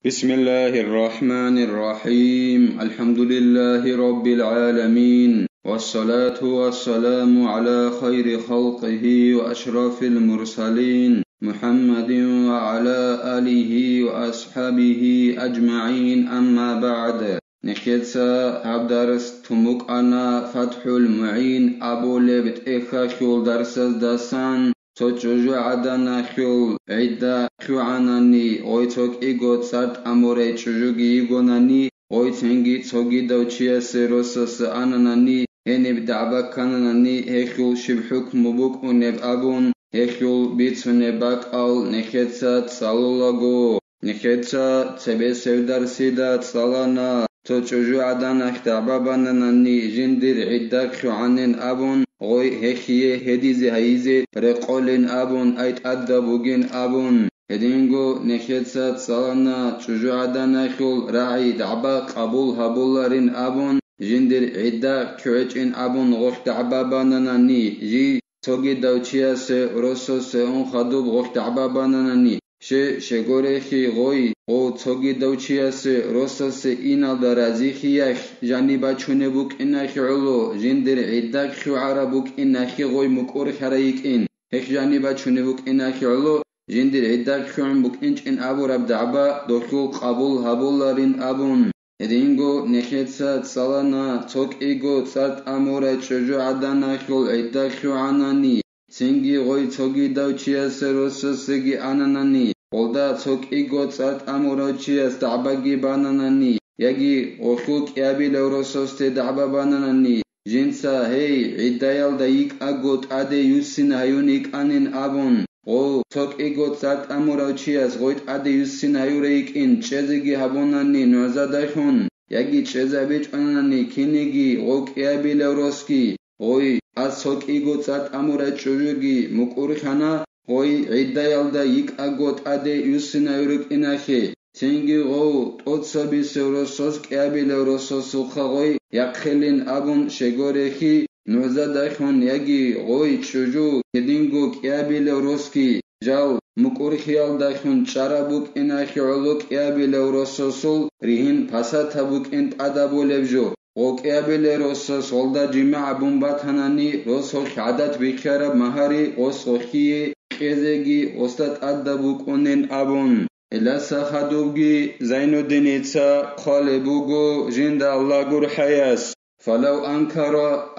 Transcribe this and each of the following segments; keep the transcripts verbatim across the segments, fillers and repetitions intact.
بسم الله الرحمن الرحيم. الحمد لله رب العالمين. والصلاة والسلام على خير خلقه وأشرف المرسلين محمد وعلى آله وأصحابه أجمعين. أما بعد. Нехеца гьаб дарс тумукъана ФатхӀул МугӀин абулеб тӀехьалъул дарсаздасан. Цо чӀужугӀаданахъул гӀидда хъугӀанани, гъой цо кӀиго цӀар тӀамурай чӀужуги йигонани, гъой цинги цогидав чиясе росасе ананани, гьениб дагӀба ккананани, гьелъул щиб хӀукму букӀунеб абун, гьелъул бицунеб бакӀал нехеца цӀалулаго. Нехеца цебесев дарсида цӀалана, цо чӀужугӀаданахъ дагӀба бананани, жиндир гӀидда хъугӀанин абун, гъой гьехие гьедизе гьайизе рекъолин абун, ай тӀадаб бугин абун. Гьединго нехеца цӀалана чӀужугӀаданахъул рагӀи дагӀба къабул гьабуларин абун, жиндир гӀидда хъугӀичӀин абун гъолъ дагӀба бананани, жий цогидав чиясе росасе ун хадуб гъолъ дагӀба бананани, Ще-, щегорехи гъой, гъов цогидав чиясе росасе иналда разихиялъ жаниб бачунеб букӀинахи гӀоло, жиндир гӀидда хъугӀараб букӀинахи гъой мукӀурхьарай йикӀин, гьелъ жаниб бачунеб букӀинахи гӀоло, жиндир гӀидда хъугӀун букӀинчӀин абураб дагӀба дохьул къабул гьабуларин абун. Гьединго нехеца цӀалана цо кӀиго цӀар тӀамурай чӀужугӀаданахъул гӀидда хъугӀанани, цинги гъой цогидав чиясе росасеги ананани, гъолда цо кӀиго цӀар тӀамурав чияс дагӀбаги бананани, яги гъолъул кӀиабилев росасде дагӀба бананани, жинца, гьей, гӀиддаялда йикӀаго тӀаде юссин гьаюн йикӀанин абун, гъов цо кӀиго цӀар тӀамурав чияс гъой тӀаде юссин гьаюрай йикӀин чӀезеги гьабунани нугӀзадахун, яги чӀезабичӀунани киниги гъов кӀиабилев росги, гъой, а цо кӀиго цӀар тӀамурай чӀужуги мукӀурхьана, гъой гӀиддаялда йикӀаго тӀаде юссин гьаюр йикӀинахи, цинги гъов тӀоцабисев росас кӀиабилев росасухъа гъой яхъилин абун щегорехи, нугӀзадахун яги гъой чӀужу гьединго кӀиабилев росги, жал мукӀурхьиялдахун чӀараб букӀинахи гӀоло кӀиабилев росасул ригьин пасатаб букӀин тӀадабулеб жо. Гъо кӀиабилев росас гъолда жимагӀ абун батанани, рос гъолъ гӀадат бихьараб магьари гъос гъохьие кьезеги гъосда тӀадаб букӀунин абун. Гьелдаса хадубги Зайнуддиница хъвалеб буго жинда Аллагь гурхӀаяс: فلو أنكر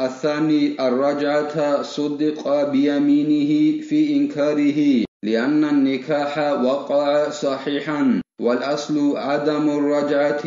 الثاني الرجعة صدق بيمينه في إنكاره، لأن النكاح وقع صحيحا، والأصل عدم الرجعة.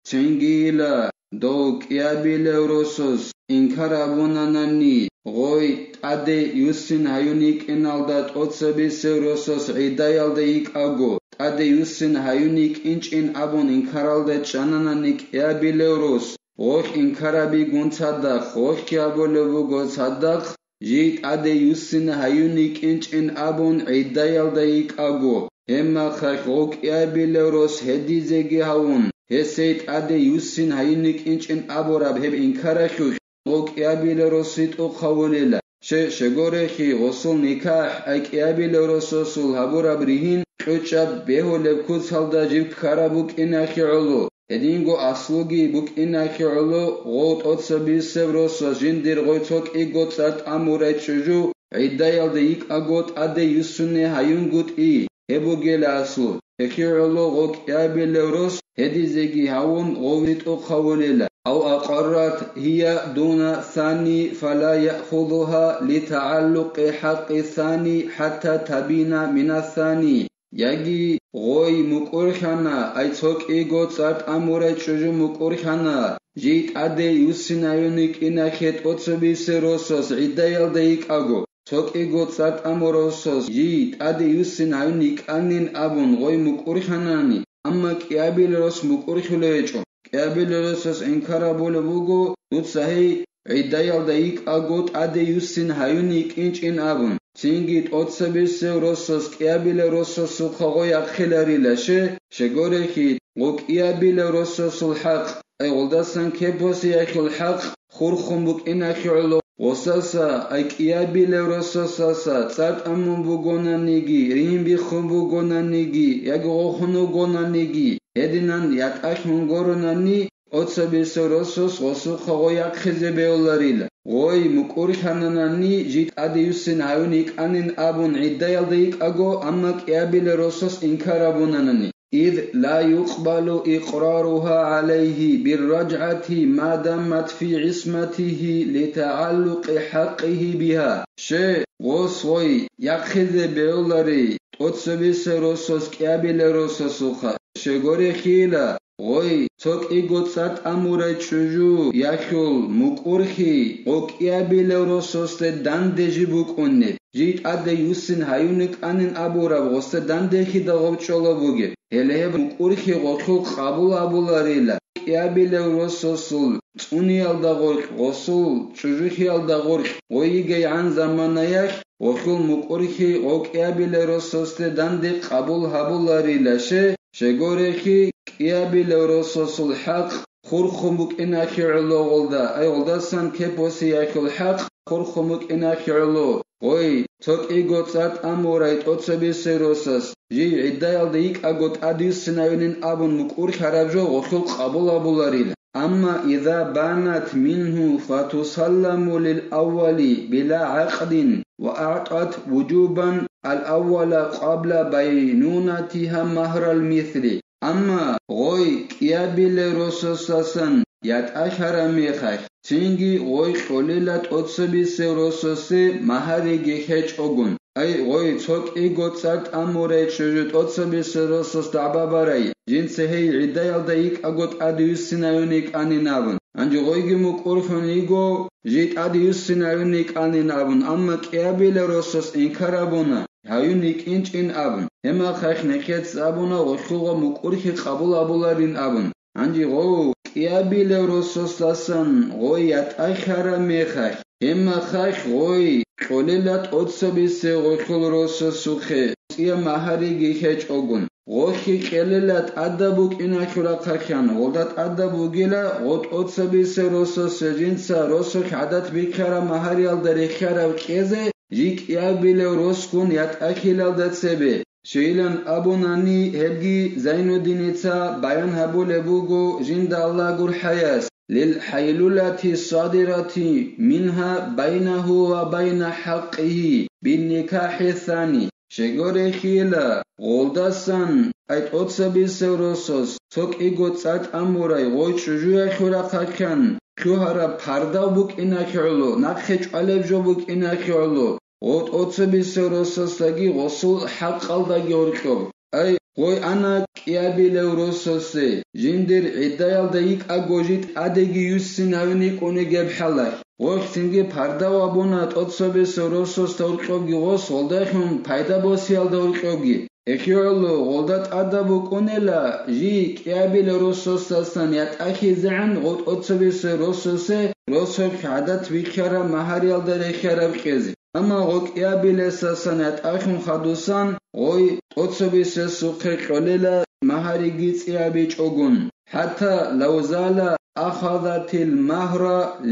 Цинги ила, дов кӀиабилев росас инкар абунанани, гъой тӀаде юссин гьаюн йикӀиналда тӀоцабисев росас гӀиддаялда йикӀаго, тӀаде юссин гьаюн йикӀинчӀин абун инкаралда чӀананани кӀиабилев рос, гъолъ инкарабигун цадахъ, гъолъги абулеб буго цадахъ, жий тӀаде юссин гьаюн йикӀинчӀин абун гӀиддаялда йикӀаго, гьебмахалъ гъов кӀиабилев рос гьедизеги гьавун, гьесей тӀаде юссин гьаюн йикӀинчӀин абураб гьеб инкаралъулъ гъов кӀиабилев рос ритӀухъ гьавулила. Ще-, щегорехи, гъосул никахӀ, ай кӀиабилев росасул гьабураб ригьин кьучӀаб бегьулеб куцалда жиб ккараб букӀинахи гӀоло, гьединго аслуги букӀинахи гӀоло, гъов тӀоцабисев росас жиндир гъой цо кӀиго цӀар тӀамурай чӀужу гӀиддаялда йикӀаго тӀаде юссуни гьаюнгутӀи, гьеб бугела аслу. Гьехи гӀоло гъо кӀиабилев рос гьедизеги гьавун гъов ритӀухъ гьавулела. أو أقرت هي دون الثاني فلا يأخذها لتعلق حق الثاني حتى تبين من الثاني. Яги гъой мукӀурхьана, ай цо кӀиго цӀар тӀамурай чӀужу мукӀурхьана, жий тӀаде юссин гьаюн йикӀинахъе тӀоцабисе росас гӀиддаялда йикӀаго, цо кӀиго цӀар тӀамурав росас жий тӀаде юссин гьаюн йикӀанин абун гъой мукӀурхьанани, амма кӀиабилев рос мукӀурхьулев гьечӀо. КӀиабилев росас инкар абулеб буго, дуца гьей гӀиддаялда йикӀаго тӀаде юссин гьаюн йикӀинчӀин абун, цинги тӀоцабисев росас кӀиабилев росасухъа гъой яхъиларила, ще, щегорехи, гъо кӀиабилев росасул хӀакъ, ай гъолдасан кепосиялъул хӀакъ хурхун букӀинахъе гӀоло, гъосаса, ай кӀиабилев росасаса цӀар тӀамун бугонаниги, ригьин биххун бугонаниги, яги гъо хун вугонаниги, Гьединан ятӀахьун гуронани, тӀоцебесев росас гъосухъа гъой яхъизе бегьуларила. Гъой мукӀурлъананани, жий тӀадеюссин гьавин йикӀанин абун гӀиддаялда йикӀаго, амма кӀиабилев росас инкар абунанани. إذ لا يقبل إقرارها عليه بالرجعة ما دامت في عصمته لتعلق حقه بها. Щай, гъос гъой яхъизе бегьулари тӀоцебесев росас кӀиабилев росасухъа. Щай гурелъийила, гъой цо кӀиго цӀар тӀамурай чӀужу яхъул мукӀурлъи гъо кӀиабилев росасде данде жиб букӀунеб. Жий тӀадеюссин гьаюн йикӀанин абураб гъосда данде хьида гъоб чӀола бугеб. Гьеле гьеб мукӀурлъи гъолъул къабул абуларила. КӀиабилев росасул цӀуниялда гъоркь, гъосул чӀужулъиялда гъоркь, гъой йигейгӀан заманаялъ, гъолъул мукӀурлъи гъо кӀиабилев росасде данде къабул гьабуларила. Щай, щай гурелъи, кӀиабилев росасул хӀакъ хурхун букӀиналъе гӀоло гъолда, ай гъолдасан кеп босиялъул хӀакъ хурхун букӀиналъе гӀоло, гъой цо кӀиго цӀар тӀамурай тӀоцебесев росас, жий гӀиддаялда йикӀаго тӀадеюссинавинин абун мукӀурлъараб жо гъолъул къабул абуларила. أما إذا بانت منه فتسلم للأول بلا عقد وأعطت وجوبا الأول قبل بينونتها مهر المثل. Амма гъой кӀиабилев росасдасан ятӀахьараб мехалъ, цинги гъой кьолила тӀоцебесев росасе магьариги хьечӀогун. Ай, гъой цо кӀиго цӀар тӀамурай чӀужу тӀоцебесев росас дагӀба барай, жинца гьей гӀиддаялда йикӀаго тӀадеюссинавин йикӀанин абун. Гьанже гъойги мукӀурлъун йиго, жий тӀадеюссинавин йикӀанин абун, амма кӀиабилев росас инкар абуна, гьаюн йикӀинчӀин абун. Гьеб мехалъ нехец абуна гъолъул гъо мукӀурлъи къабул абуларин абун. Гьанже гъов кӀиабилев росасдасан гъой ятӀахьараб мехалъ, гьеб мехалъ гъой кьолила тӀоцебесев гъолъул росасухъе цӀияб магьариги хьечӀогун. Гъолъи кьелила тӀадаб букӀиналъул рахъалъан, гъолда тӀадаб бугила гъо тӀоцебесев росасе жинца росулъ гӀадат бихьараб магьариялда рехьараб кьезе, жий кӀиабилев росгун ятӀахьилалда цебе. Щайилан абунани, гьебги Зайнуддиница баян гьабулеб буго жинда Аллагь гурхӀаяс: للحيلولة الصادرة منها بينه وبين حقه بالنكاح الثاني. Щай гурелъийила, гъолдасан ай тӀоцебесев росас цо кӀиго цӀар тӀамурай гъой чӀужуялъул рахъалъан лъугьараб пардав букӀиналъе гӀоло, нахъе чӀвалеб жо букӀиналъе гӀоло, гъо тӀоцебесев росасдаги гъосул хӀакъалдаги гьоркьоб. Ай, гъой ана кӀиабилев росасе, жиндир гӀиддаялда йикӀаго жий тӀадеги юссинавин йикӀун йигеб хӀалалъ. Гъолъ цинги пардав абуна тӀоцебесев росасда гьоркьобги гъос гъолдалъун пайда босиялда гьоркьобги. Эхиоло гъолда тӀадаб букӀунела жий кӀиабилев росасдасан ятӀахьизегӀан гъо тӀоцебесев росасе росулъ гӀадат бихьараб магьариялда рехьараб кьезе. Амма гъо кӀиабилесасан ятӀахьун хадусан гъой тӀоцебесесухъе кьолела магьариги цӀиабичӀогун. حتى لو زال أخذت المهر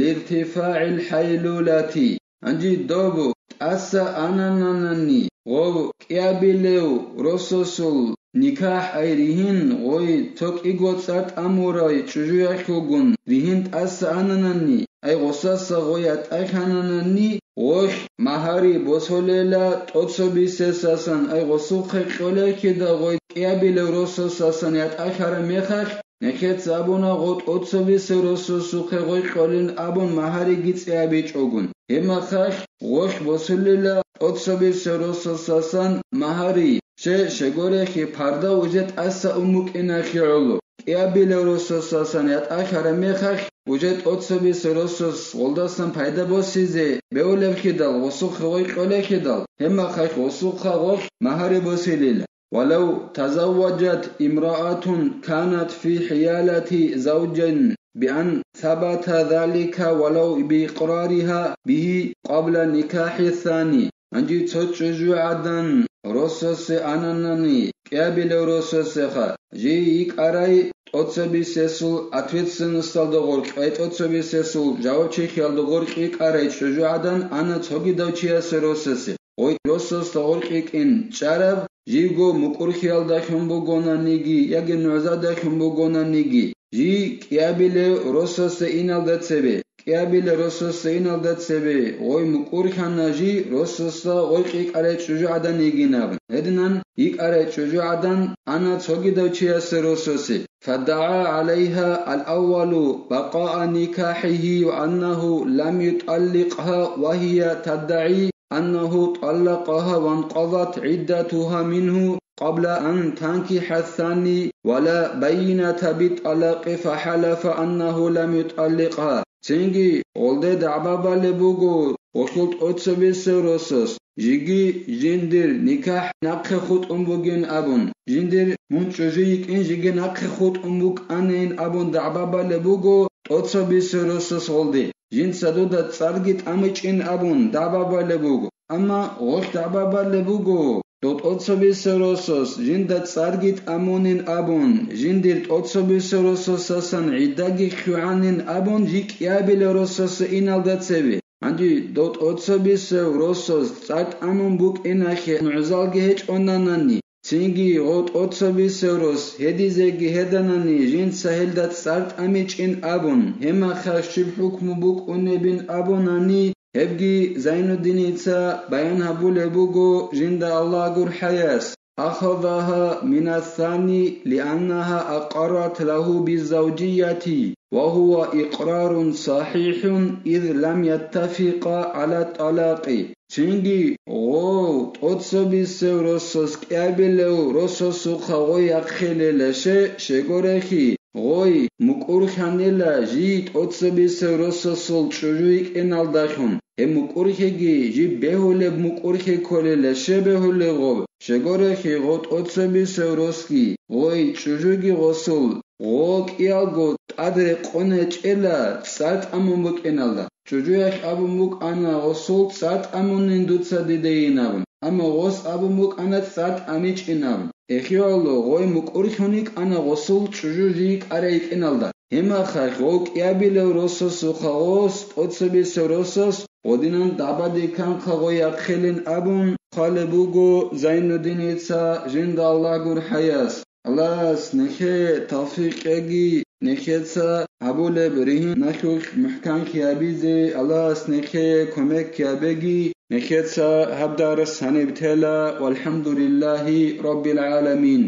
لارتفاع الحيلولة. Гьанже доб тӀаса анананани, гъов кӀиабилев росасул никахӀ ай ригьин, гъой цо кӀиго цӀар тӀамурай чӀужуялъулгун ригьин тӀаса ананани, ай гъосаса гъой ятӀахьананани, гъолъ магьари босолела тӀоцебесесасан, ай гъосухъе кьолелхъида гъой кӀиабилев росасасан ятӀахьараб мехалъ, нехеца абуна гъо тӀоцебесев росасухъе гъой кьолин абун магьариги цӀиабичӀогун. Гьеб мехалъ гъолъ босулила тӀоцебесев росасасан магьари, щай, щай гурелъи пардав уже тӀаса ун букӀиналъе гӀоло. КӀиабилев росасасан ятӀахьараб мехалъ, уже тӀоцебесев росас гъолдасан пайда босизе бегьулебхъидал, гъосухъе гъой кьолелхъидал, гьеб мехалъ гъосухъа гъолъ магьари босилила. ولو تزوجت امرأة كانت في حيالة زوج بأن ثبت ذلك ولو بإقرارها به قبل النكاح الثاني. Гьанже цо чӀужугӀадан росасе ананани, кӀиабилев росасеха, жий йикӀарай тӀоцебесесул ответственносталда гъоркь, ай тӀоцебесесул жавабчилъиялда гъоркь йикӀарай чӀужугӀадан ана цогидав чиясе росасе. Гъой росасда гъоркь йикӀин чӀараб живго мукӀурхиялдалъун бугонаниги яги нугӀзадалъун бугонаниги, жий кӀиабилев росасе иналда цебе, кӀиабилев росасе иналда цебе, гъой мукӀурхьана жий росасда гъой кӀикӀарай чӀужугӀадан йигинаб. Гьединан йикӀарай чӀужугӀадан ана цогидав чиясе росасе. فدعا عليها الأول بقاء نكاحه وأنه لم يطلقها وهي تدعي أنه طلقها وانقضت عدتها منه قبل أن تنكح الثاني ولا بينة بالطلاق فحلف أنه لم يطلقها. Цинги гъолде дагӀба балеб буго гъолъул тӀоцебесев росас, жиги жиндир никахӀ нахъе хутӀун бугин абун, жиндир мун чӀужу йикӀин жиги нахъе хутӀун букӀанин абун дагӀба балеб буго тӀоцебесев росас гъолде. Жинца дуда цӀарги тӀамичӀин абун дагӀба балеб буго. Амма гъолъ дагӀба балеб буго, дов тӀоцебесев росас жинда цӀарги тӀамунин абун, жиндир тӀоцебесев росасасан гӀиддаги хьугӀанин абун, жий кӀиабилев росасе иналда цебе. Гьанже дов тӀоцебесев росас цӀар тӀамун букӀиналъе нугӀзалги гьечӀонанани, цинги гъов тӀоцебесев рос гьедизеги гьеданани, жинца гьелда цӀар тӀамичӀин абун, гьебмахалъ щиб хӀукму букӀунебин абунани, гьебги Зайнуддиница баян гьабулеб буго жинда Аллагь гурхӀаяс: أخذها من الثاني لأنها أقرت له بالزوجية، وهو إقرار صحيح إذ لم يتفقا على الطلاق. Цинги гъов тӀоцебесев росас кӀиабилев росасухъа гъой яхъилелаще, щегорехи, гъой мукӀурхьанила жий тӀоцебесев росасул чӀужу йикӀиналдалъун, гьеб мукӀурхьиги жиб бегьулеб мукӀурхьи кколила, щиб бегьулеб гъоб, щегорехи гъов тӀоцебесев росги, гъой чӀужуги гъосул, гъо кӀиялго тӀад рекъон гьечӀела цӀар тӀамун букӀиналда. ЧӀужуялъ абун букӀана гъосул цӀар тӀамунин дуца диде йин абун, амма гъос абун букӀана цӀар тӀамичӀин абун. Эхиялъул гъой мукӀурлъун йикӀана гъосул чӀужу жий кӀарай йикӀиналда. Гьебмахалъ гъов кӀиабилев росасухъа гъос, тӀоцебесев росас, гъодинан дагӀбадеканхъа гъой яхъилин абун хъвалеб буго Зайнуддиница жинда Аллагь гурхӀаяс. Аллагьас нехее тавфикъ кьеги, нехеца гьабулеб ригьин-налъухъ мухӀканлъи гьабизе Аллагьас нехее кумекги гьабеги, нехеца гьаб дарс гьаниб тела, валхӀамдулиллагьи раббил гӀаламин.